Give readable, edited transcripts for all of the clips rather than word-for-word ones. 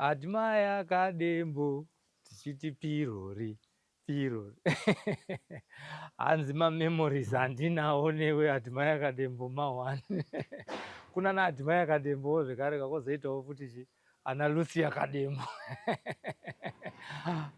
Admire Kadembo tichiti pirori pirori. Hanzi mamemories handinawo newe Admire Kadembo ma1. Kuna na Admire Kadembowo zvekare kakozoitawo futi chi ana Lucia Kadembo.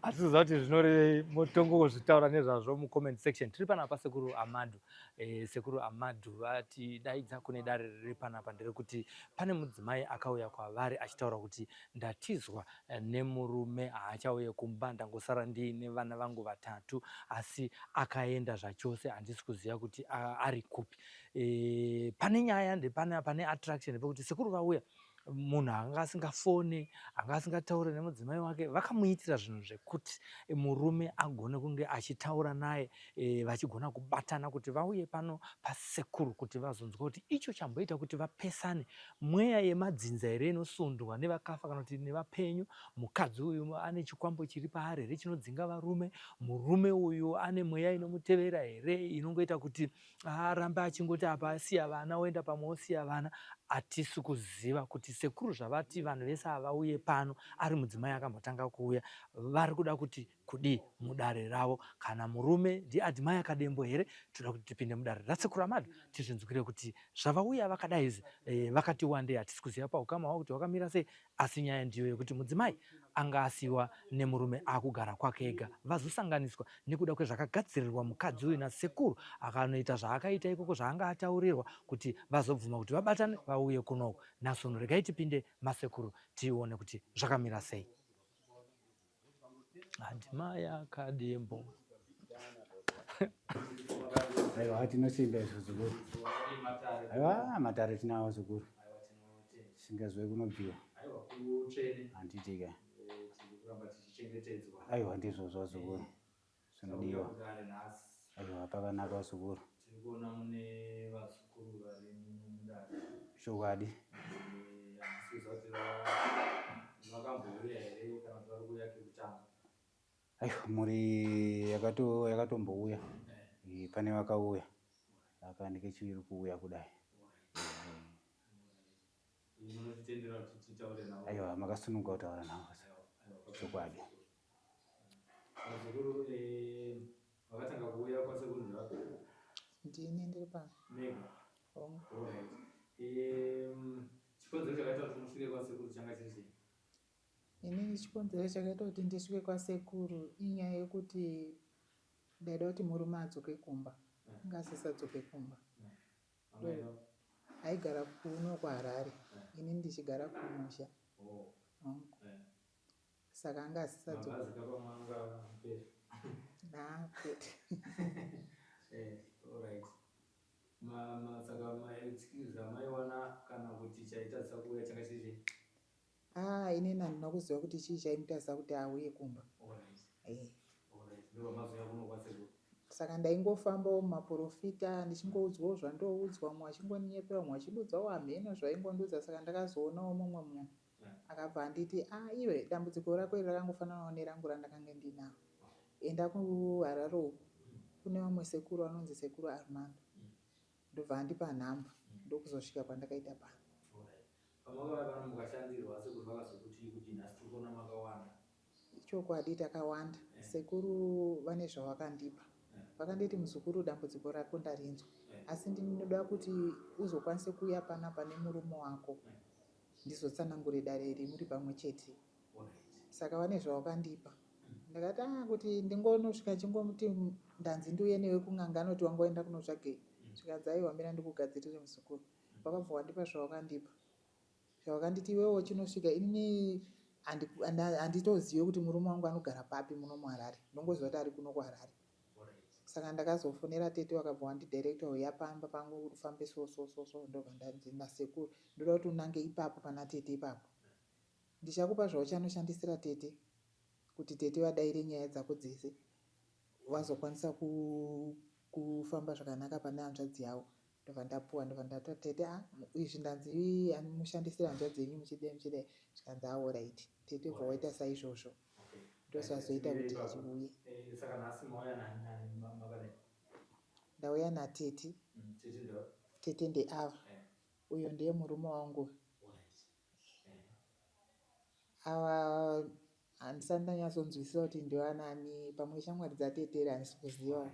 Asi kuziva kuti zvinorevei motongozvitaura nezvazvo mucomment section. Tiri panapa Sekuru Amadu. E, Sekuru Amadu vatidaidza kune dare riri panapa nderekuti pane mudzimai akauya kwavari achitaura kuti ndatizwa eh, nemurume haachauye kumba ndangosara ndiine vana vangu vatatu asi akaenda zvachose handisi kuziva kuti ari kupi. E, pane nyaya ndepane pane attraction pekuti sekuru vauya munhu anga asingafone anga asingataure nemudzimai wake vakamuitira zvinhu zvekuti murume agone kunge achitaura naye e, vachigona kubatana kuti vauye pano pasekuru kuti vazonzwa kuti icho chamboita kuti vapesane mweya yemadzinza here inosundwa nevakafa kana kuti nevapenyu mukadzi uyu ane chikwambo chiri paari here chinodzinga varume murume uyu ane mweya inomutevera here inongoita kuti arambe achingoti apa asiya vana oenda pamwe osiya vana hatisi kuziva kuti sekuru zvavati vanhu vese avauye pano ari mudzimai akambotanga kuuya vari kuda kuti kudii mudare ravo kana murume ndiadmire Kadembo here toda kuti tipinde mudare rasekuru Amadu tizvinzwire kuti zvavauya vakadai izvi e, vakati wandei hatisi kuziva paukama hwavo kuti hwakamira sei asi nyaya ndiyo yekuti mudzimai anga asiwa nemurume akugara kwake ega vazosanganiswa nekuda kwezvakagadzirirwa mukadzi uyu nasekuru akanoita zvaakaita ikoko zvaanga ataurirwa kuti vazobvuma kuti vabatane vauye kunoko nhasi uno regai tipinde masekuru tione kuti zvakamira sei Admire Kadembo. Aiwa tinosimba izvo zukuru. Aiwa matare tinawo zukuru. Singazwe kunobviwa. Handiti ke. Aiwa ndizvozvo zukuru. Zvinodiwa. Aiwa pakanaka vazukuru. Tiri kuona mune vazukuru vari muno mudare. Chokwadi. Handisi kuziva kuti vakambouya here kana kuti vari kuuya kekutanga. Aiwa mhuri yakato yakatombouya. Eh. Pane vakauya. Saka ndikechiri kuuya kudai. Munotitendera kuti titaure navo? Aiwa makasununguka kutaura navo. Chokwadi. Vazukuru eh, vakatanga kuuya kwasekuru ndevapi? Ndini ndiri pano. Mega. Hongu. Alright. Um, chikonzero chakaita kuti musvike kwasekuru changa chiri chei? Inini chikonzero chakaita kuti ndisvike kwasekuru inyaya yekuti ndaida kuti murume adzoke kumba. Anga asisadzoke kumba. Aigara kuno kuHarare ini ndichigara kumusha. Oh. Hongu. Saka anga asisadzoke. Nah, kwete. Eh, alright. Ma, ma, saka ma excuse amaiwana kana kuti chaitadzisa kuuya changa chiri chei? Ah, inini handina kuziva kuti chii chaimutadzisa kuti auye kumba. Alright. Eh. Alright. Ndobva kuno kwasekuru. Saka ndaingofambawo mumaporofita ndichingoudzwawo zvandoudzwa, mumwe achingonyepera, mumwe achidudzwawo hamheno zvaingondiudza. Saka ndakazoonawo mumwe munhu akabva anditi ah iwe dambudziko rako iri rakangofananawo nerangu randakange ndinaro. Enda kuHarare uku kune vamwe sekuru vanonzi sekuru Armando. Ndobva andipa nhamba ndokuzosvika kwandakaita pano. Pamakauya pano mukashandirwa sekuru vakazokutii kuti nhasi tiri kuona makawanda? Ichokwadi takawanda. Sekuru vane zvavakandipa. Vakanditi muzukuru dambudziko rako ndarinzwa asi ndinoda kuti uzokwanise kuuya panapa nemurume wako ndizotsanangure dare iri muri pamwe chete. Saka vane zvavakandipa. Ndakati ah kuti ndingonosvika chingomuti ndanzi ndiuye newe kun'anga anoti wanga waenda kunotsvagei. Zvikanzi aiwa mira ndikugadzirire muzukuru. Vakabva vandipa zvavakandipa. Zvavakanditi iwewe chinosvika inini handitozive kuti murume wangu anogara papi muno muHarare. Ndongoziva kuti ari kuno kuHarare. Saka ndakazofonera tete vakabva vandidirector huya pamba pangu ufambe so so so so ndobva ndanzi nasekuru ndoda kuti unange ipapo pana tete ipapo. Ndichakupa zvauchanoshandisira tete kuti tete vadaire nyaya dzako dzese vazokwanisa kufamba zvakanaka pane hanzvadzi yavo. Ndobva ndapuwa ndobva ndati tete ah izvi ndanzi mushandisire hanzvadzi yenyu muchidai muchidai zvikanzi ah alright tete bva waita saizvozvo ndozvazoita kuti ndiuye. Eh, saka nhasi mauya nani nani makadai? Ndauya natete. Mm, tete ndo. Tete ndeava. Eh. Uyo ndiye murume wangu. Alright. Eh. Ava handisati ndanyatsonzwisisa kuti ndivanani, pamwe shamwari dzatete here handisi kuziva.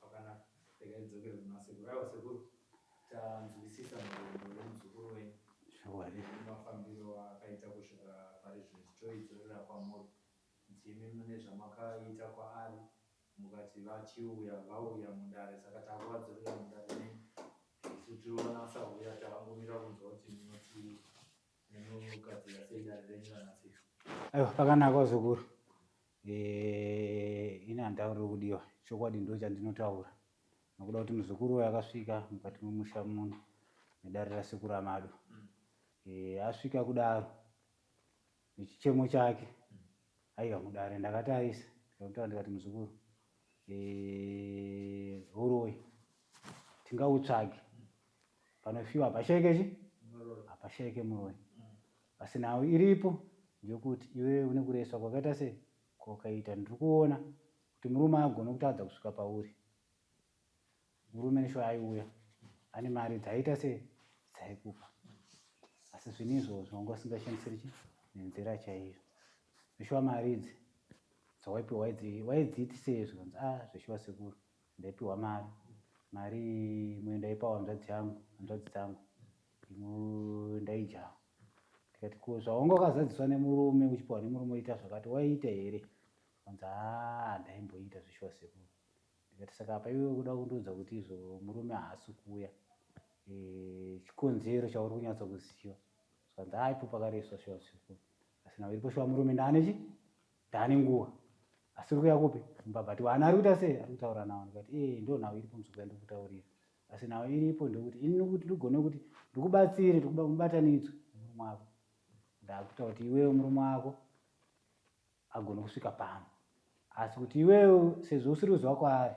Pakanaka, regai ndidzokere kuna sekuru. Aiwa sekuru, tanzwisisa nhoroondo yemuzukuru wenyu Chokwadi. nemafambiro akaita kusvika pari zvino. Toidzorera kwamuri. Ndimi mune zvamakaita kwaari mukati vachiuya vauya mudare saka takuvadzorera mudare menyu. Isu tiriona sahuya takangomira kunzwa kuti munoti munogadzira sei dare renyu ranhasi. Aiwa pakanaka vazukuru. Eh, ini handauriri kudiwa. Chokwadi ndo chandinotaura. Nokuda kuti muzukuru uyu akasvika mukati memusha muno nedare rasekuru Amadu. Eh, asvika kudaro nechichemo chake aiwa mudare ndakatarisa ndikamutaura ndikati muzukuru eh, huroyi tingautsvage panofiwa hapashaike chi hapashaike muroyi asi nhau iripo ndeyekuti iwe une kureswa kwakaita sei kwakaita ndiri kuona kuti murume agone kutadza kusvika pauri Murume neshuwa aiuya ane mari dzaiita sei dzaikupa asi zvinhu izvozvo wanga usingashandisiri chi nenzira chaiyo zveshuwa mari idzi dzawaipiwa waidziiti sei zvikanzi a ah, zveshuwa sekuru ndaipiwa mari mari imwe ndaipa hanzvadzi yangu hanzvadzi dzangu imwe ndaidyawo ndikati ko zvawanga wakazadziswa nemurume uchipiwa nemurume uita zvakati waiita here zvikanzi haa ndaimboita zveshuwa sekuru Ndikati saka apa iwe kuda kundiudza kuti izvo murume haasi kuuya e, chikonzero chauri kunyatsa kuziva zvikanzi haa ipo pakareswa shuwa sekuru asi nhau iripo shuwa murume ndaane chi ndaane nguva asi uri kuya kupi kumba but waana ari kuita sei ari kutaura nawo ndikati ee ndo nhau iripo muzukuru yandikutaurira asi nhau iripo ndekuti ini kuti ndigone kuti ndikubatsire mubatanidzwe nemurume wako ndakutaura kuti iwewe murume wako agone kusvika pano asi kuti iwewe sezvo usiri kuziva kwaari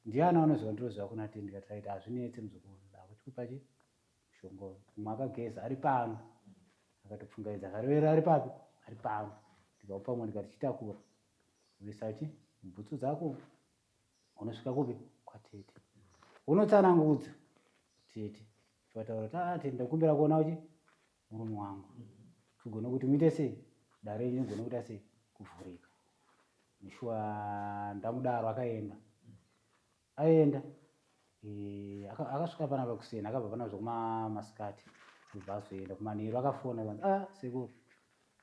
ndiani anoziva ndinoziva kuna tee ndikati raita hazvinetse muzukuru ndakuchikupa chi mushonga uyu umwe akageza ari pano akatopfungaidza akarovera ari papi ari pano ndikaupa umwe ndikati chitakura uisa chi mubhutsu dzako unosvika kupi kwatete unotsanangudza tete chivataura kuti ah tete ndakumbira kuona uchi murume wangu tigone kuti muite sei dare renyu rigone kuita sei kuvhurika neshuwa ndamudaro akaenda aenda eh, akasvika panapa kuseni akabva panapa zvekumamasikati ndobva azoenda kumanheru akafona kanzi ah sekuru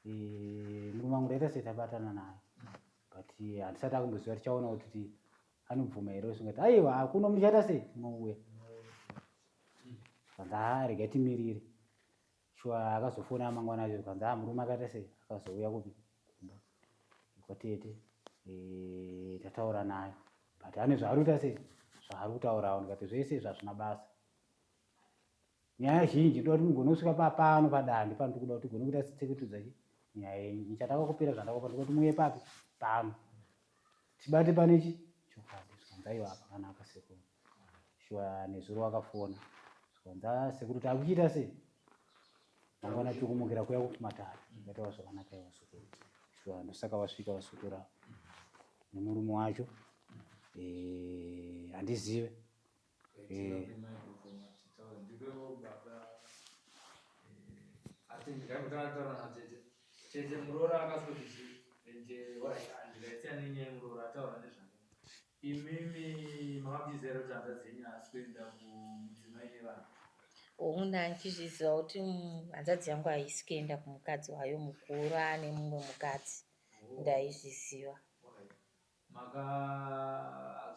eh, murume wangu ndaita sei tabatana naye but eh, handisati akumboziva tichaona kuti anobvuma here usingati aiwa hakuna muchaita sei munouya zvikanzi haa rega timirire shuwa akazofona mangwana acho zvikanzi haa murume akaita sei akazouya kupi kumba kwatete eh, tataura naye but ane zvaari kuita sei zvaari kutaurawo ndikati zvese izvi hazvina basa nyaya zhinji ndoda kuti mugone kusvika papano padande pano tikuda kuti tigone kuita tseketudza chi nyaya yenyu chandakakupira zvandakakupa ndikuda kuti muuye papi pano tibate pane chi chokwadi zvikanzi aiwa pakanaka sekuru shuwa nezuro wakafona zvikanzi ah, sekuru takuchiita sei mangwana tiri kumukira kuya kumatare ndikataura zvakanaka iwa sekuru shuwa ndosaka vasvika vasukura nemurume wacho eh, handizive eh. Tete muroora akasoti chii? Ende ndikaisiya nenyaya yemuroora ataura nezvake. Imimi makamuchiziva here kuti hanzvadzi yenyu haasi kuenda kumudzimai nevana? Hongu ndandichizviziva kuti hanzvadzi yangu haisi kuenda kumukadzi wayo mukuru ane mumwe mukadzi. Oh. Ndaizviziva. Maka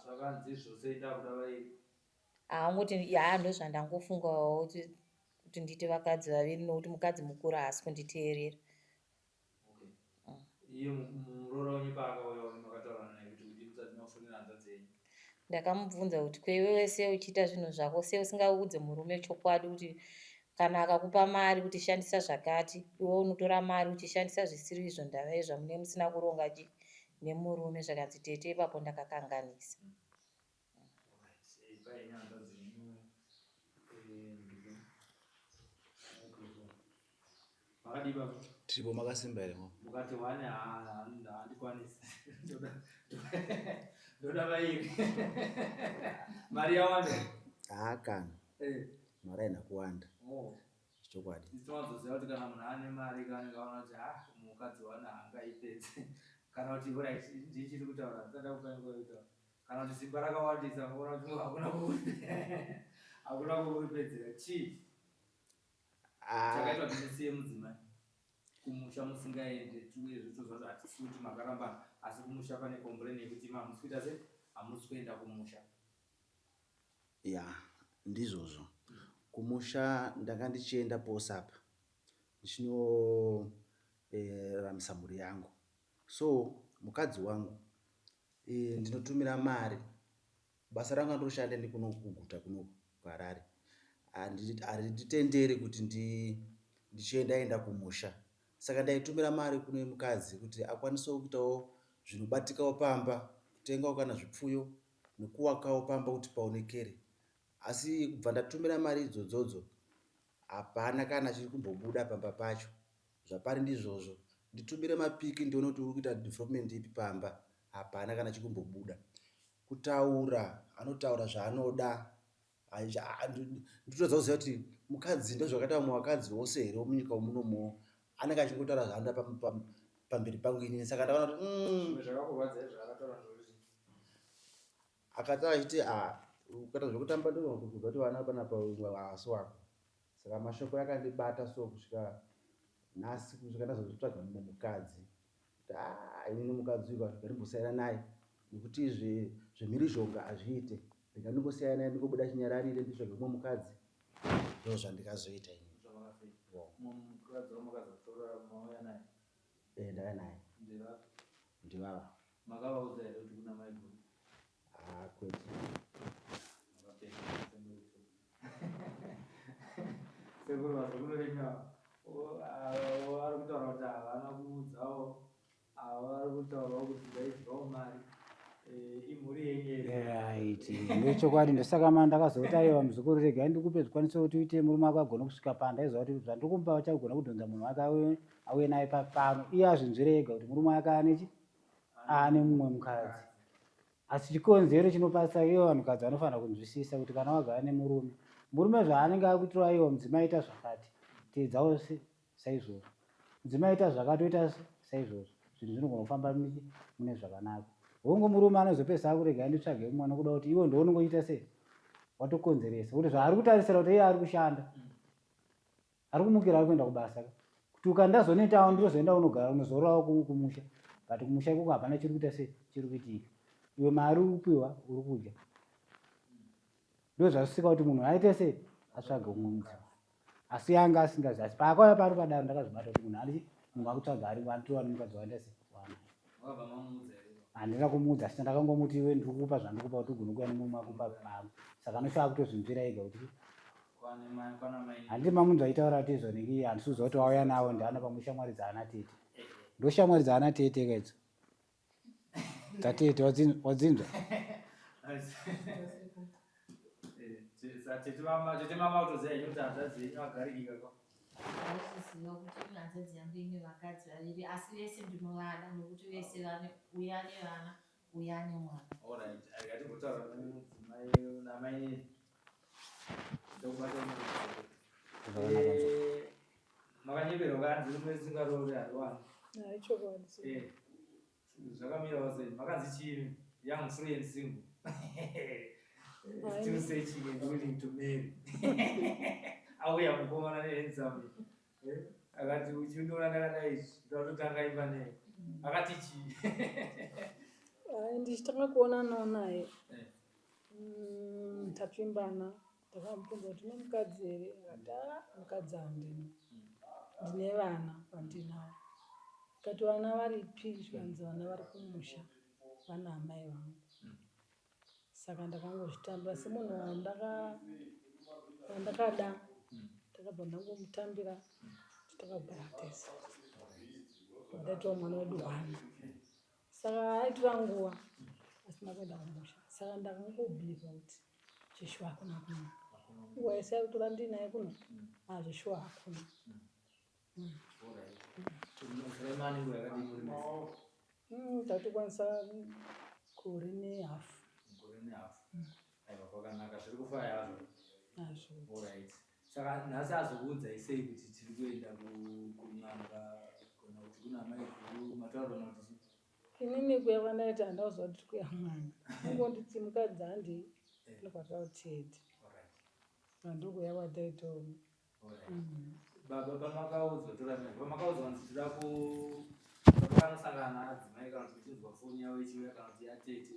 zvakanzi zvose ndakuda vairi. Haangoti haa ndozvandangofungawo kuti ndiite vakadzi vaviri nokuti mukadzi mukuru haasi kunditeerera. Okay. Iye muroora wenyu paakauya uyu makataura naye kuti kudii musati mafonera hanzvadzi yenyu? Ndakamubvunza kuti ko iwewe sei uchiita zvinhu zvako sei usingaudze murume chokwadi kuti kana akakupa mari kuti shandisa zvakati iwe unotora mari uchishandisa zvisiri izvo ndava yezvamune musina kuronga chi nemurume zvakanzi tete ipapo ndakakanganisa. Makadii baba? Tiripo makasimba here mama? Mukati one handikwanisi. Ndoda vairi. Mari yawanda. Haa kana. Eh. Mari haina kuwanda. Oh. Chokwadi. Tinowanzoziva kuti kana munhu ane mari kaanenge aona kuti ha ah, mukadzi wana haangaipedze kana kuti right ndichiri kutaura ndisada kupa nguva yekutaura kana kuti simba rakawandisa unoona kuti hakuna hakuna kukuripedzera chii ah. chakaitwa kuti musiye mudzimai kumusha musingaende uyezve toziva kuti hatisi kuti makarambana asi kumusha pane kombureni yekuti ima hamusi kuita se hamusi kuenda kumusha Ya ndizvozvo kumusha ndanga ndichienda pose apa ndichinoraramisa eh, mhuri yangu so mukadzi wangu eh, ndinotumira mari basa rangu andinoshanda ndi kuno kuguta kuno kuharare harinditenderi kuti ndichiendaenda kumusha saka ndaitumira mari kune mukadzi kuti akwanisewo kuitawo zvinobatikawo pamba kutengawo kana zvipfuyo nekuwakawo pamba kuti paonekere asi kubva ndatumira mari idzodzodzo hapana kana chiri kumbobuda pamba pacho zvapari ndizvozvo nditumire mapiki ndione kuti uri kuita development ipi pamba hapana kana chiri kumbobuda kutaura anotaura zvaanoda ndotadza kuziva kuti mukadzi ndozvakaita vamwe vakadzi vose here munyika munomo anenge achingotaura zvaanoda pamberi pangu inini saka ndakaona kuti mm. akataura achiti ah, ukaita zvekutamba ndinokuudza kuti vana panapa umwe haasi wako saka mashoko akandibata so kusvika nhasi kusvika ndazotsvaga mumwe mukadzi kuti ah, inini mukadzi uyu kasvika ndimbosiyana naye nekuti izvi zvemhirizhonga hazviite ndika ndingosiyana naye ndingobuda chinyararire nditsvage mumwe mukadzi ndo zvandikazoita ini eh, ndauya naye ndivava Makavaudza here kuti kuna maiguru? Ah, kwete. Sekuru vazukuru venyu ava vari kutaura kuti havana kuudzawo ava vari kutaurawo kuti ndaidyawo mari eh, imhuri yenyu here? Right. Ndechokwadi ndosaka ma ndakazoti aiwa muzukuru regai ndikupe zvikwanise kuti uite murume wako agone kusvika pano ndaiziva kuti zvandikumupa vachagona kudhonza munhu wake auye naye pano iye azvinzwire ega kuti murume wake anechi aane mumwe mukadzi asi chikonzero chinopasa ivo vanhukadzi vanofanira kunzwisisa kuti kana wagara nemurume murume zvaanenge akuitira iwo mudzimai ita zvakati teedzawo saizvozvo mudzimai ita zvakati oita saizvozvo zvinhu zvinogona kufamba mune zvakanaka hongu murume anozopesa akurega nditsvage mumwe nokuda kuti iwe ndounongoita sei watokonzeresa kuti zvaari kutarisira kuti iye ari kushanda ari kumukira ari kuenda kubasa ka kuti ukandazonetawo ndinozoenda unogara unozororawo kumusha but kumusha ikoko hapana chiri kuita sei chiri kuitika iwe mari uri kupiwa uri kudya ndo zvasvika kuti munhu aite sei atsvage umwe mudzimai asi yanga asingazi asi paakauya pari padaro ndakazvibata kuti munhu ari munhu akutsvaga ari anotova nemukadzi waenda sei wana handina kumuudza asi ndakangomuti iwe ndiri kukupa zvandikupa kuti ugone kuya nemumwe akupa pamwe saka anoshaa kutozvinzwira ega kuti handiti mamunzwa aitaura kuti izvoniki handisi kuziva kuti wauya navo ndiana pamwe shamwari dzaana tete ndoshamwari dzaana tete ka idzo dzatete wadzinzwa Ndaiziva kuti ine hanzvadzi yangu ine vakadzi vaviri asi vese ndinovada nokuti vese vane uyo ane vana uyo ane mwana. Alright, ngatimbotaura nemudzimai namai Eh, makanyeperwa kanzi rume risingaroori hariwani Ichokwadi. Eh, zvakamirawo sei makanzi chii young free and single still searching and willing to marry auya mukomana nehandsome eh, akati uchindiona ndakadai izvi ndatotanga imba nei akati chii Ndichitanga kuonanawo naye eh. Mm, tapfimbana ndakamubvunza kuti une mukadzi here akati a ah, mukadzi handina ndine vana vandinavo ndikati vana varipi zvikanzi vana vari kumusha vana amai vangu saka ndakangozvitambira semunhu wandakada ndakabva ndangomutambira takagara tese ndaitawo mwana wedu one saka aitora nguva asina kuenda kumusha saka ndakangobhilivha kuti zveshuwa hakuna kuno nguva yese yakutora ndinaye kuno ah zveshuwa hakuna mm. Tatokwanisa gore nehafu. Gore nehafu. Aiwa kwakanaka zviri kufaya hazvo. Hazvo. Alright. Saka nhasi azokuudzai sei kuti tiri kuenda kun'anga kana kuti kuna mai guru mataurirana kuti chii? Inini kuya kwandaita handauziva kuti tiri kuya kun'anga. Kungonditi mukadzi handei ndokwatava kuti tiende. Ndokuya kwataita mm. Baba pamakaudzwa toramira pamakaudzwa kunzi tira ku pakanosangana naadzimai kana kuti kuchinzwa foni yavo ichiuya kana kuti yatete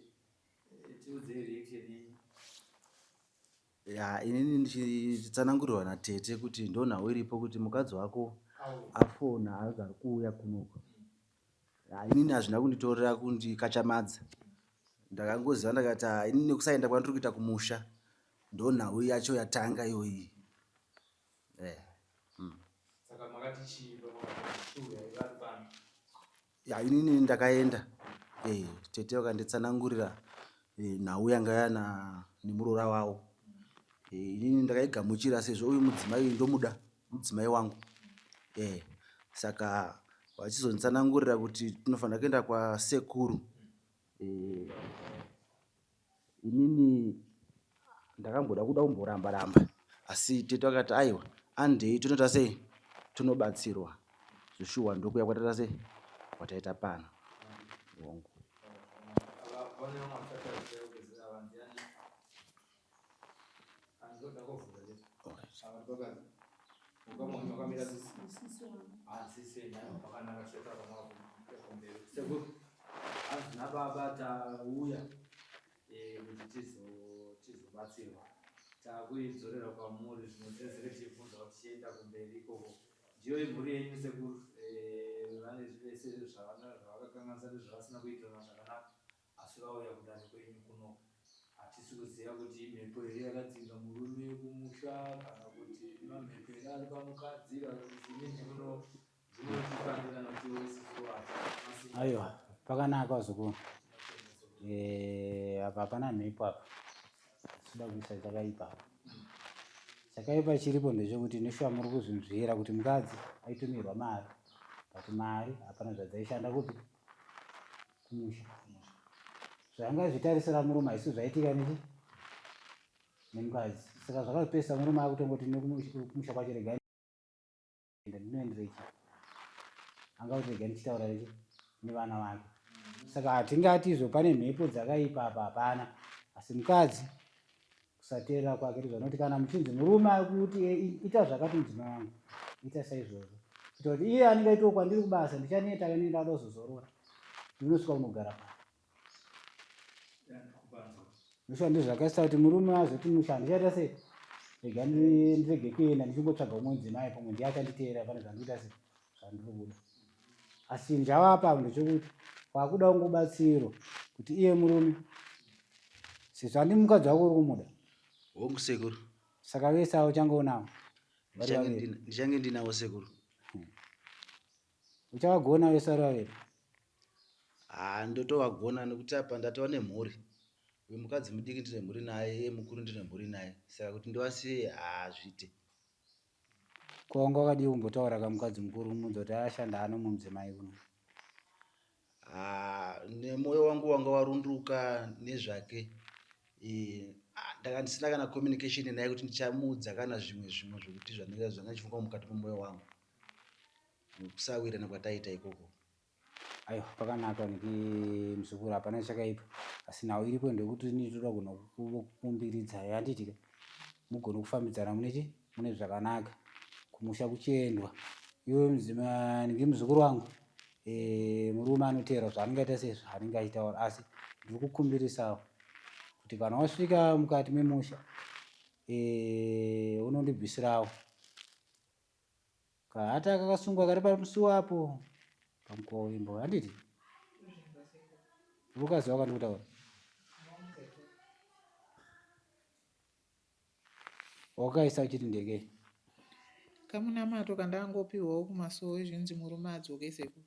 eh, tiudzei reaction yenyu. Ya inini ndichitsanangurirwa natete kuti ndonhau iripo kuti mukadzi wako afona anzi ari kuuya kunoku. Ya inini hazvina kunditorera kundikachamadza. Ndakangoziva ndakati ah, inini nekusaenda kwandiri kuita kumusha ndonhau yacho yatanga iyoyi. Eh. Mm. Saka makati chii pamakati vari pano? Ya inini ndakaenda eh, tete vakanditsanangurira eh, nhau yanga yana nemuroora wavo eh, inini ndakaigamuchira sezvo uyu mudzimai ndomuda mudzimai wangu eh, saka vachizonditsanangurira kuti tinofanira kuenda kwasekuru eh, Inini ndakamboda kuda kumboramba ramba asi tete vakati aiwa andei tonoita sei tonobatsirwa zveshuwa ndokuya kwataita sei kwataita pano hongu. Hanzi nababa tauya eh, kuti tizobatsirwa takuidzorera kwamuri zvimwe zvese tichibvunza kuti tichienda kumberi ikoko ndiyo imhuri yenyu sekuru eh, vane zvese zvavakakanganisa nezvavasina kuitirana zvakanaka asi vauya kudare kwenyu kuno hatisi kuziva kuti imhepo here yakadzinga murume kumusha kana kuti mamhepo here ari pamukadzi kana kuti imi ndimuno Aiwa, pakanaka vazukuru. Eh, apa hapana mhepo apa. Tinoda kuisa chakaipa apa. Chakaipa chiripo ndechekuti neshuwa muri kuzvinzwira kuti mukadzi aitumirwa mari but mari hapana zvadzaishanda kupi kumusha. Zvanga zvitarisira murume haisi zvaitika nechi nemukadzi. Saka zvakazopedzisa murume akutongoti nekumusha kwacho regai ndinoenderei chii anga kuti rega ndichitaura rechi nevana vake saka hatingati izvo pane mhepo dzakaipa apa hapana asi mukadzi kusateerera kwake ndizvanoti kana muchinzi murume akuti e, ita zvakati mudzimai wangu ita saizvozvo kuita kuti iye anenge aitiwo kwandiri kubasa ndichaneta kani ndada kuzozorora ndinosvika kunogara pano Zvishuwa ndizvo zvakaisa kuti murume azoti musha handichaita sei rega ndirege kuenda ndichingotsvaga umwe mudzimai pamwe ndiye achanditeera pane zvandikuita sei zvandiri kuda asi chinhu chavapa apa ndechekuti kwakuda kungobatsiro kuti iye murume sezvo handi mukadzi wako uri kumuda Hongu sekuru. Saka vese avo uchange unawo Ndichange ndinawo sekuru. Uchavagona vese vari vaviri? Haa ndotovagona nekuti apa ndatova nemhuri. Uyu mukadzi mudiki ndine mhuri naye, iye mukuru ndine mhuri naye. Saka kuti ndivasiye haazviite. Ko wanga wakadii kumbotaura ka mukadzi mukuru umuudza kuti ashanda ano mumudzimai kuno? Haa nemoyo wangu wanga warunduka nezvake. Ah, ndanga ndisina kana communication naye kuti ndichamuudza kana zvimwe zvimwe zvekuti zvandanga ndichifunga mukati memoyo wangu. Nekusawirirana kwataita ikoko. Aiwa pakanaka nekuti muzukuru hapana chakaipa asi nhau iripo ndekuti ini toda kugona kukumbiridza handiti ka mugone kufambidzana mune chi mune zvakanaka kumusha kuchiendwa iwe nge muzukuru wangu e, murume anoteera zvaanenge aita sezvo anenge achitaura asi ndiri kukumbirisawo kuti kana wasvika mukati memusha e, unondibvisirawo Kahata kakasungwa kari pamusuwo apo pamukova wemba handiti? Ukaziva kwandikutaura. Wakaisa uchiti ndekei? Kamunamato kandangopiwawo kumasowe zvinzi murume adzoke sekuru.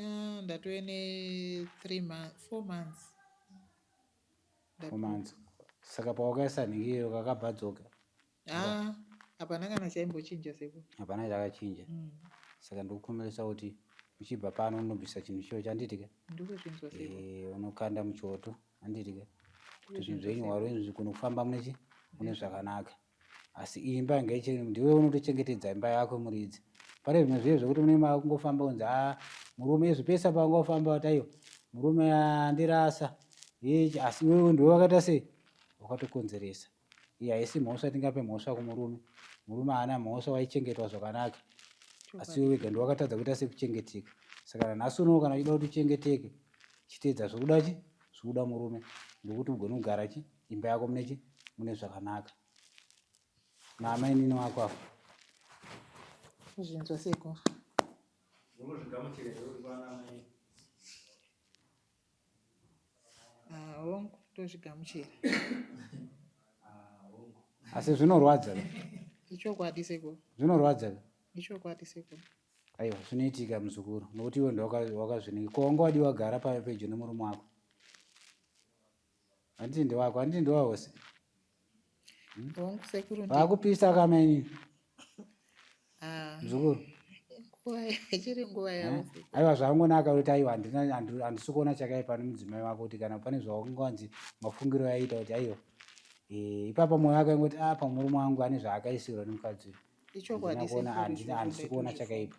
Ah, ndatove ne 3 months 4 months. Four months. Saka pawakaisa nhingi iyo kakabva adzoka. Ah, hapana kana chaimbochinja sekuru. Hapana chakachinja. Mm. Saka ndikukumbirisa kuti uchibva pano unobvisa chinhu chiyo chanditi ka? Ndikuzvinzwa sekuru. Eh, unokanda muchoto handiti ka? Kuti zvinhu zvenyu hwaro izvi zvikone kufamba mune chi mune zvakanaka. Asi imba ngaichene ndiwe unotochengetedza imba yako muridzi. Pane zvimwe zviye zvekuti mune makungofamba kunzi haa murume izvi pese pangofamba kuti aiwa murume andirasa yechi asi iwewe ndiwe wakaita sei wakatokonzeresa. Iyi haisi mhosva tingape mhosva kumurume. Murume haana mhosva waichengetwa zvakanaka. Asi iwe wega ndiwe wakatadza kuita sekuchengeteka. Saka nanhasi unowo kana uchida kuti uchengeteke chiteedza zvikuda chi zvikuda murume ndokuti ugone kugara chi imba yako mune chi mune zvakanaka. Naamainini wako apo. Zvinzwa sekuru. Unozvigamuchira here uri kwana amai? Ah, hongu tozvigamuchira. Ah, hongu. Asi zvinorwadza. Ichokwadi sekuru. Zvinorwadza. Ichokwadi sekuru. Aiwa zvinoitika muzukuru nokuti iwe ndowakazvinenge ko wanga wadii wagara pave pedyo nemurume wako handiti ndewako handiti ndewahose hmm? Hongu sekuru. Vakupisa kamainini. Ah. Muzukuru. Ichiri nguva yavo. Eh? Aiwa zvangonaka kuti aiwa handisi kuona chakaipa nemudzimai wako kuti kana pane zvawanga wanzi mafungiro aiita kuti aiwa eh, ipapa mwoyo wake angoti apa ah, murume wangu ane zvaakaisirwa nemukadzi uyu. Ichokwadi sekuru. Handisi kuona chakaipa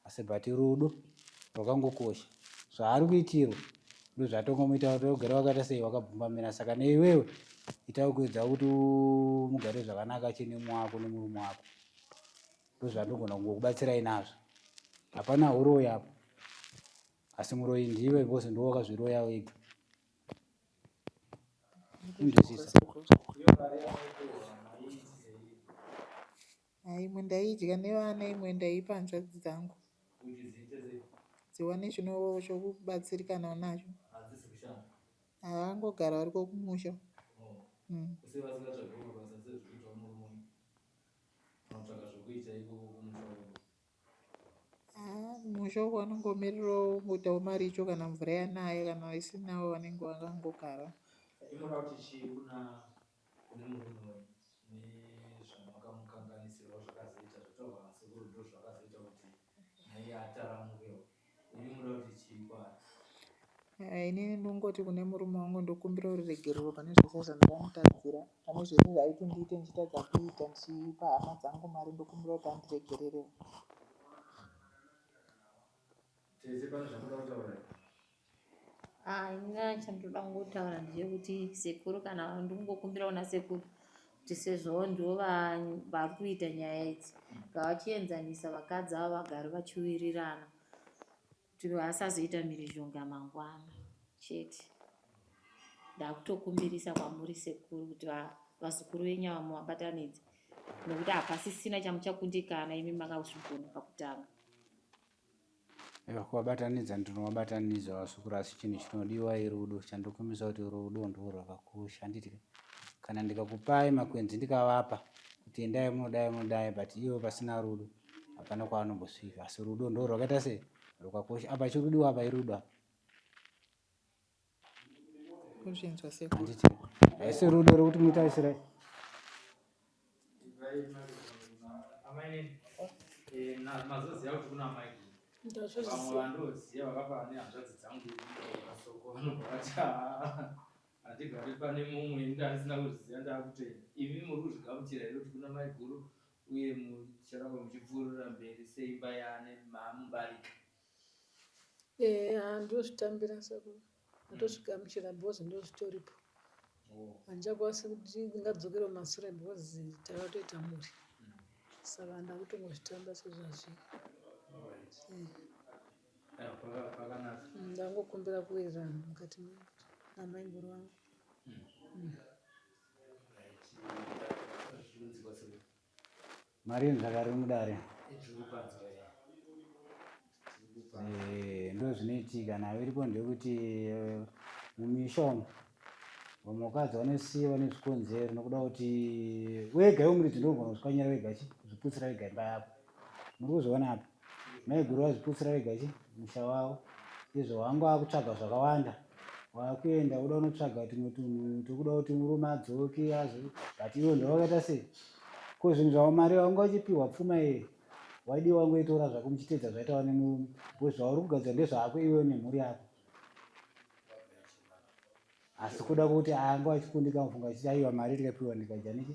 asi but rudo rwakangokosha zvaari kuitirwa ndozvatongomuita kuti ogara wakaita sei wakabvumbamira saka neiwewe ita kuedza kuti mugare zvakanaka chine wako nemurume wako ndozvandogona kungokubatsirai nazvo hapana huroyi apo asi muroyi ndiwe because ndiwe wakazviroya wega Inzwisisa. Imwe ndaidya nevana imwe ndaipa hanzvadzi dzangu dziwane chino chokubatsirikana nacho. Havangogara variko kumusha. Mm. Haa kumusha uko vanongomirirawo kungoitawo maricho kana mvura yanaya kana isinawo vanenge vakangogara. Inoda kuti chii kuna kune murume wenyu nezvamakamukanganisirawo zvakazoita zvataurwa nasekuru ndozvakazoita kuti naiye ataramukewo imi munoda kuti chii kwaari? Ah, inini ndongoti kune murume wangu ndokumbira ruregerero pane zvese zvandakamutadzira pane zvese zvaaiti ndiite ndichitadza kuita ndichipa hama dzangu mari ndokumbira kuti andiregererewo. Tete pane zvamunoda kutaura here? Ah, inini chandoda kungotaura ndechekuti sekuru kana ndikungokumbirawo nasekuru kuti sezvo ndivo vari kuita nyaya idzi ngavachienzanisa vakadzi ava vagare vachiwirirana kuti vasazoita mhirizhonga mangwana chete. Ndakutokumbirisa kwamuri sekuru kuti vazukuru venyu ava muvabatanidze nekuti hapasisina chamuchakundikana imi makazvigona pakutanga. Aiwa kuvabatanidza ndinovabatanidza vazukuru asi chinhu chinodiwa irudo chandikumbisa kuti rudo ndurwo rwakakosha handiti kana ndikakupai makwenzi ndikavapa kuti endai munodai munodai but ivo pasina rudo hapana kwaanombosvika asi rudo ndo rwakaita sei rwakakosha apa chiri kudiwa apa irudo apa Kuzvinzwa sekuru. Handiti haisi rudo rwekuti munotarisira Mazoziva kuti kuna amai vamwe vandoziva vakafanana nehanzvadzi dzangu masoko vanobva vati handigari pane mumwe ini ndandisina kuzviziva ndakutoenda imi muri kuzvigamuchira here kuti kuna maiguru uye mucharamba muchipfuurira mberi seimba yaane maamubarika Eya ndozvitambira sekuru ndotozvigamuchira because ndozvitoripo oh. handichakwanisi kuti ndingadzokere mumasure because takatoita mhuri saka ndakutongozvitamba sezvazviri eh. Ndangokumbira kuwirirana mukati namaiguru vangu mm. Mari yenzvaka riri mudare. Eh, ndo zvinoitika nayo iripo ndeyekuti eh, mumisha umu vamwe vakadzi vanosiya vane zvikonzero nokuda kuti wega iwe muridzi ndogona kuzvikanyira wega chi kuzviputsira wega imba yako muri kuzviona apa maiguru vazviputsira vega chi musha wavo izvo wanga wakutsvaga zvakawanda wakuenda uda unotsvaga tumwe tunhu tokuda kuti murume adzoke azo but iwe ndowakaita sei ko zvinhu zvavo mari wanga uchipiwa pfuma iyi waidii wangoitora zvako muchiteedza zvaitawa nemurume because zvauri kugadzira ndezvako iwe nemhuri yako. Asi kuda kuti anga achikundika mufunga achiti aiwa mari tikapiwa ndikadya nechi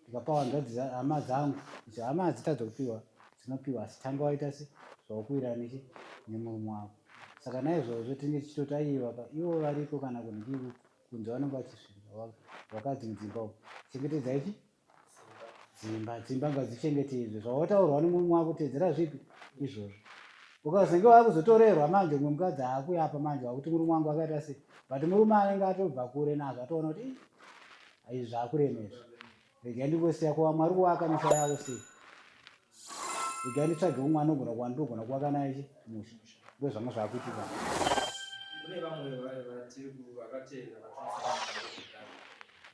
ndikapa hanzvadzi hama dzangu idzo hama hadzitadze kupiwa dzinopiwa asi tanga waita se zvawakuwirana nechi nemurume wako. Saka naizvozvo tinenge tichitoti aiwa ka ivo variko kana kunhiki kunze vanenge vachisvika vakadzi mudzimba umu chengetedzai chi dzimba dzimba ngadzichengetedzwe zvawataurwa nemurume wako teedzera zvipi izvozvo ukazenge wakuzotorerwa manje umwe mukadzi aakuya apa manje wakuti murume wangu akaita sei but murume anenge atobva kure nazvo atoona kuti izvi zvakurema izvi regai ndingosiya ko vamwe vari kuvaka misha yavo sei Regai nditsvage umwe anogona kuwa ndogona kuvaka naye chi musha. Ndozvanga zvakuitika. Kune vamwe vatiri vakateerera vatinosangana navo zvekare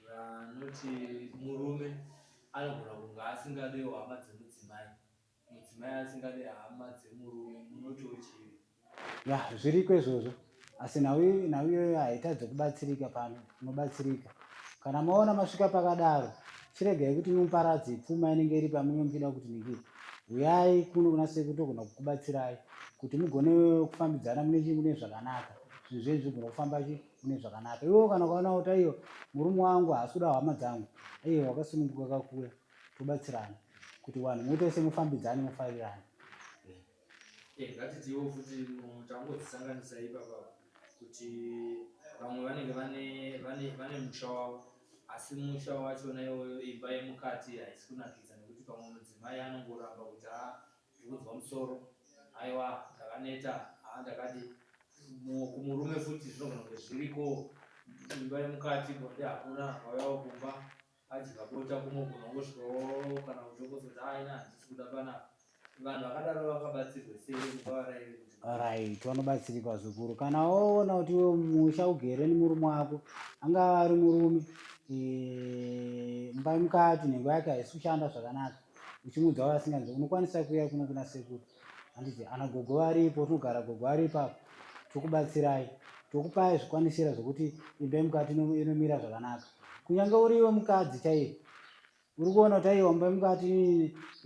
vanoti murume anogona kunge asingadewo hama dzemudzimai, mudzimai asingade hama dzemurume munotiwo chii? Ya, zviriko izvozvo asi nhau nhau iyoyo haitadze kubatsirika pano, unobatsirika kana maona masvika pakadaro. Chiregai kuti muparadze pfuma inenge iri pamunenge muchida kuti ningiri. Uyai kuno kuna sekuru togona kukubatsirai kuti mugone kufambidzana mune chii mune zvakanaka, zvinhu zvenyu zvigone kufamba chi mune zvakanaka. Iwewe kana ukaona kuti aiwa murume wangu haasi kuda hama dzangu, aiwa wakasununguka kakuya tobatsirana kuti vanhu muite semufambidzane mufarirane. Eh, ngatitiwo futi tangodzisanganisa ipapa kuti vamwe vanenge vane vane vane musha wavo asi musha wachona iwoyo imba yemukati haisi kunakidza nekuti pamwe mudzimai anongoramba kuti a ndikunzwa musoro aiwa ndakaneta haa ndakadi kumurume futi zvinogona kunge zviriko imba yemukati bonde hakuna wauyawo kumba adya bota kumwe ugona kungosvikawo kana kuti wongozoti haa ini handisi kuda panapa vanhu vakadaro vangabatsirwe sei mungavaraire kuti Right, vanobatsirika zvikuru kana waona kuti iwe musha ugere nemurume wako angava ari murume eh, mumba mukati nhengo yake haisi kushanda zvakanaka uchimuudza uyo asinganzwi unokwanisa kuuya kuno kuna sekuru handiti ana gogo varipo tinogara gogo aripo apo tokubatsirai tokupai zvikwanisira zvekuti imba yemukati inomira zvakanaka kunyange uri iwe mukadzi chaiye uri kuona kuti aiwa mumba mukati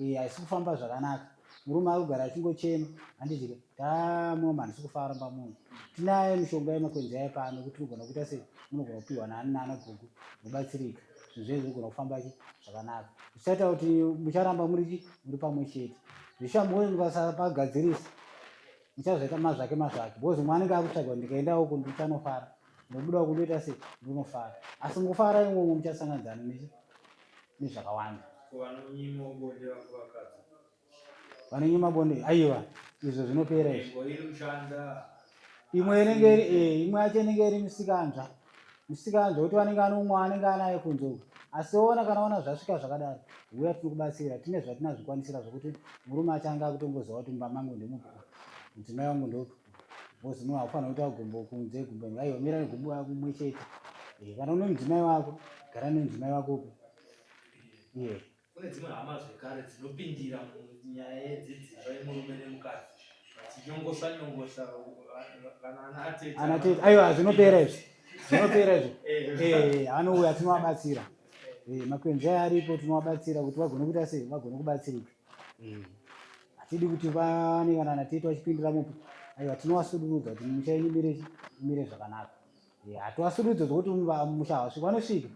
eh, haisi kufamba zvakanaka murume ari kugara achingochema handiti tamuoma handisi kufara mumba muno tinayo mishonga yemakwenzi ayo pano kuti tinogona kuita sei munogona kupiwa naani naana gogo mobatsirika zvinhu zvenyu zvinogona kufamba chi zvakanaka zvichaita kuti mucharamba muri chi muri pamwe chete zvishamboe mukasapagadzirisa muchazoita mazvake mazvake because umwe anenge akutsvaga kuti ndikaenda uku ndichanofara ndobuda uku ndoita sei ndinofara asi mukufara imomo muchasanganidzana nechi nezvakawanda vanonyima bonde aiwa izvo zvinopera izvo imwe inenge iri eh, imwe yacho inenge iri misikanzva misikanzva kuti vanenge ane umwe anenge anaye kunze uku asi ona kana ona zvasvika zvakadaro huya tinokubatsira tine zvatinazvikwanisira zvokuti murume achange akutongoziva kuti mumba mangu ndemupi mudzimai wangu ndeupi because munhu haufanira kuita gumbo kunze gumbo aiwa mira negumbo rako mumwe chete eh, kana une mudzimai wako gara nemudzimai wako upi iye yeah. Kune dzimwe hama zvekare dzinopindira munyaya yedzidzimba yemurume nemukadzi vachinyongosha nyongosha kana ana atete. Ana tete aiwa zvinopera izvi zvinopera izvi eh, eh, anouya tinovabatsira eh, makwenzi aya aripo tinovabatsira kuti vagone kuita sei vagone kubatsirika hatidi kuti vane kana ana tete vachipindira mupi aiwa tinovasudurudza kuti musha yenyu imire imire zvakanaka Hatiwasududze zvekuti musha hawasviki, vanosvika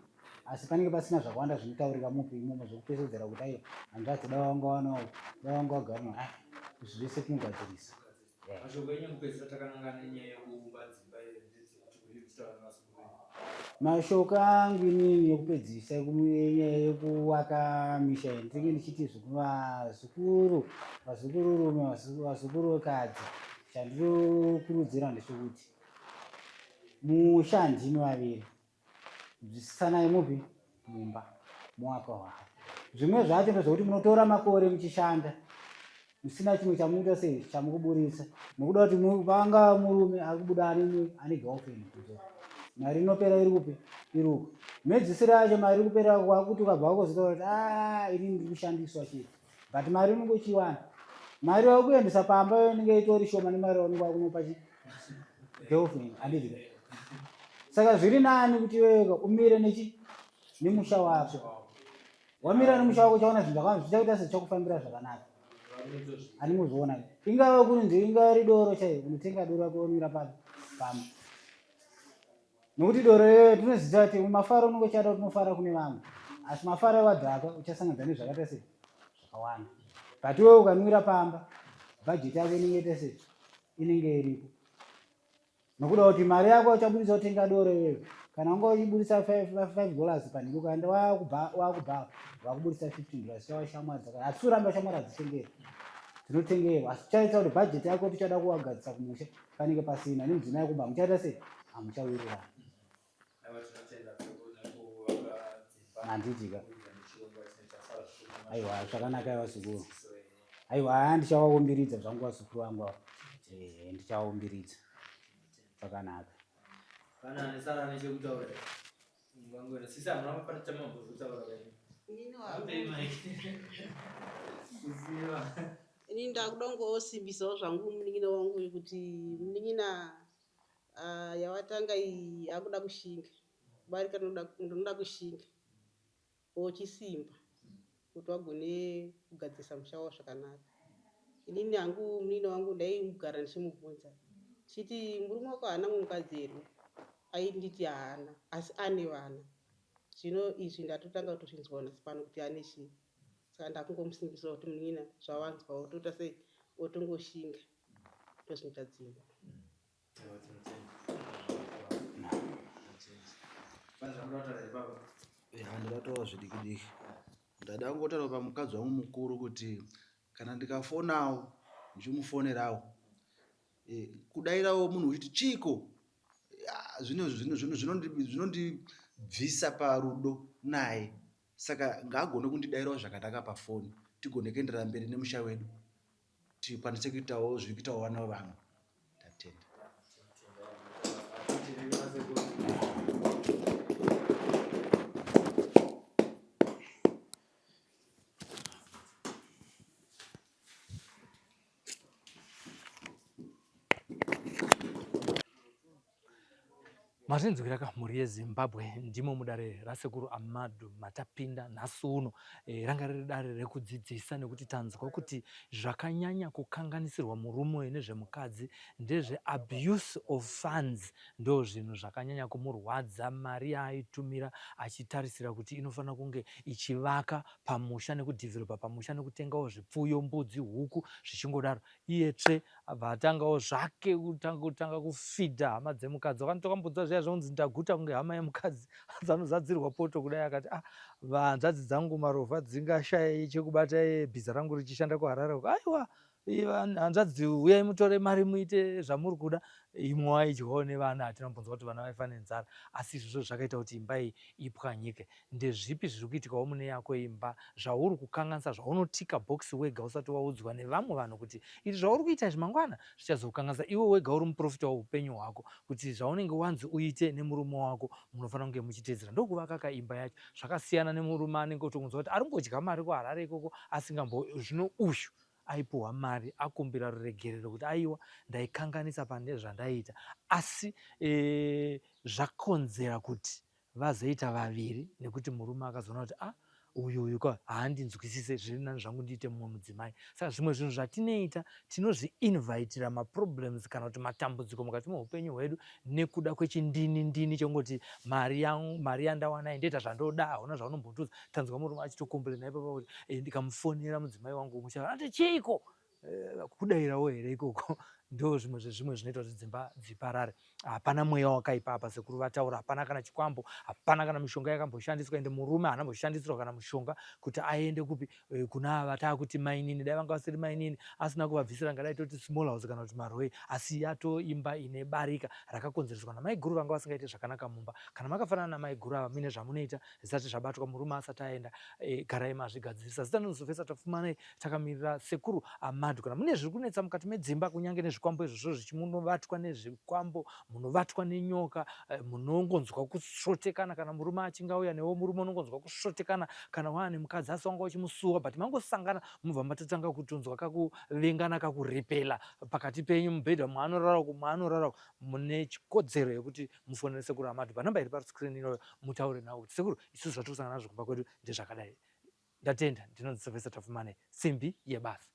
asi panenge pasina zvakawanda zvinotaurika mupi imomo zvekupesedzera kuti aiwa hanzvadzi dai wanga wanawo dai wanga wagara nawo ah izvi zvese tinogadzirisa. Mashoko enyu ekupedzisira takanangana nenyaya yekuumba dzimba ndedzekuti kudii tichitaura nevazukuru venyu. Mashoko angu inini ekupedzisa enyaya yekuvaka misha iyi ndinenge ndichiti vazukuru vazukururume vazukurukadzi chandinokurudzira ndechekuti Musha ndimi vaviri nzwisisanai mupi mumba mowaka hwavo. Zvimwe zvacho ndezvekuti munotora makore muchishanda musina chimwe chamunoita sei chamukuburitsa nokuda kuti vanga murume ari kubuda ane ane girlfriend kunze mari inopera iri kupi iri uku mhedzisiro yacho mari iri kupera kwakuti ukabva wakozotaura kuti a ah, ini ndiri kushandiswa chete but mari unenge uchiiwana mari yakuendesa pamba yo inenge itori shoma nemari yaunenge wakunopa chi girlfriend handiti ka saka zviri nani kuti iwewe umire nechi nemusha wako wamira nemusha wako uchaona zvinhu zvakawanda zvichakuita sezvichakufambira zvakanaka animuzviona ingava kurinzi ingava ri doro chaiyo unotenga doro rako womira papi pamba. Nokuti doro iyoyo tinoziva kuti mafaro unenge uchada kuti unofara kune vamwe, asi mafaro ewadhakwa uchasanganidza nezvakaita sei zvakawanda. But iwewe ukanwira pamba, bhajeti yako inenge ita sei inenge iriko. Nokuda kuti mari yako uchabudisa kutenga doro iwewe, kana wanga uchibudisa 5 dollars panhiko, ukaenda wakubhawa wakubudisa 15 dollars chava shamwari dzaka hatisi kuramba shamwari hadzitengeri dzinotengerwa, asi tichaita kuti bhajeti yako tichada kuwagadzisa kumusha panenge pasina nemudzimai kumba muchaita sei hamuchawirirana handiti ka aiwa zvakanaka aiwa zukuru aiwa haa ndichawaumbiridza zvangu vazukuru vangu ava eh, ndichawaumbiridza zvakanaka kana anesara nechekutaura Ngangwena sisi hamuna mapata chamambozotaura kaini. Ini Ini ndakuda kungosimbisawo zvangu munin'ina wangu uyu kuti munin'ina uh, yawatanga iyi yakuda kushinga barika rinoda kushinga wochisimba kuti wagone kugadzirisa musha wavo zvakanaka. Inini hangu munin'ina wangu ndaimugara ndichimubvunza chiti murume wako haana mumwe mukadzi here? Ainditi haana asi ane vana. Zvino izvi ndatotanga kutozvinzwawo nhasi pano kuti ane chii. Saka ndakungomusimbisawo kuti munin'ina zvawanzwa wotoita sei wotongoshinga ndozvinoita dzimba. Ya, ndinotaura zvidiki diki. Ndada kungotaura pamukadzi wangu mukuru kuti kana ndikafonawo ndichimufonerawo eh, kudairawo munhu uchiti chiiko zvinondibvisa parudo naye saka ngaagone kundidairawo zvakanaka pafoni tigone kuenderera mberi nemusha wedu tikwanise kuitawo zviri kuitawo vana vevamwe tatenda. Mazvinzwira ka mhuri yeZimbabwe ndimo mudare rasekuru Amadu matapinda nhasi uno. E, ranga riri dare rekudzidzisa nekuti tanzwa kuti zvakanyanya kukanganisirwa murume uyu nezvemukadzi ndezve abuse of funds ndo zvinhu zvakanyanya kumurwadza mari yaaitumira achitarisira kuti inofanira kunge ichivaka pamusha nekudhivhelopa pamusha nekutengawo zvipfuyo mbudzi huku zvichingodaro iye tsve abva atangawo zvake kutanga kutanga kufidha hama dzemukadzi wakanditokambudza zviya zvonzi ndaguta kunge hama yemukadzi anozadzirwa poto kudai akati ah vanzvadzi dzangu marovha dzingashaye chekubata bhiza rangu richishanda kuharare uko aiwa hanzvadzi uyai mutore mari muite zvamuri kuda imwe waidyawo nevana hatina kumbonzwa kuti vana vaifa nenzara asi izvozvo zvakaita kuti imba iyi ipwanyike Ndezvipi zviri kuitikawo mune yako imba zvauri kukanganisa zvaunotika box wega usati waudzwa nevamwe vanhu kuti izvi zvauri kuita izvi mangwana zvichazokukanganisa iwe wega uri muprofita weupenyu hwako kuti zvaunenge wanzi uite nemurume wako munofanira kunge muchiteedzera ndokuvaka ka imba yacho zvakasiyana nemurume anenge otongonzwa kuti ari kungodya mari kuHarare ikoko asingambo zvino uyu aipuhwa mari akumbira ruregerero kuti aiwa ndaikanganisa pane zvandaiita asi e, zvakonzera kuti Vazoita vaviri nekuti murume akazoona kuti ah uyu uyu ka haandinzwisise zviri nani zvangu ndiite mumwe mudzimai. Saka zvimwe zvinhu zvatinoita tinozviinvitira maproblems kana kuti matambudziko mukati meupenyu hwedu nekuda kwechindini ndini chekungoti mari yangu mari yandawana iyi ndoita zvandoda hauna zvaunombondiudza. Tanzwa murume achitocomplaina ipapa kuti eh, ndikamufonera mudzimai wangu muchava ati chiiko Eh, kudairawo here ikoko ndo zvimwe zvezvimwe zvinoita kuti dzimba dziparare hapana mweya wakaipa apa sekuru vataura hapana kana chikwambo hapana kana mishonga yakamboshandiswa ende murume haana mboshandisirwa kana mushonga kuti aende kupi eh, kuna ava taakuti mainini dai vanga vasiri mainini asina kuvabvisira ngadai toti small house kana kuti marwei asi yatoimba ine barika rakakonzereswa namaiguru vanga vasingaite zvakanaka mumba kana makafanana namaiguru ava muine zvamunoita zvisati zvabatwa murume asati aenda e, garai mazvigadzirisa zita ndinozofesa tafumanai takamirira sekuru Amadu kana mune zviri kunetsa mukati medzimba kunyange nezvikwambo izvozvo zvichimunobatwa nezvikwambo munobatwa nenyoka eh, munongonzwa kusvotekana kana murume achinge auya newo murume unongonzwa kusvotekana kana waane mukadzi asi wanga uchimusuwa but mangosangana mubva matotanga kutonzwa kakuvengana kakuripela pakati penyu mubhedha mwanorara uku mwanorara uku mune chikodzero yekuti mufonere sekuru Amadu panhamba iri pascreen iyoyo mutaure navo kuti sekuru isusu zvatiri kusangana nazvo kumba kwedu ndezvakadai Ndatenda, ndinonzi Sylvester Tapfumaneyi, simbi yebasa.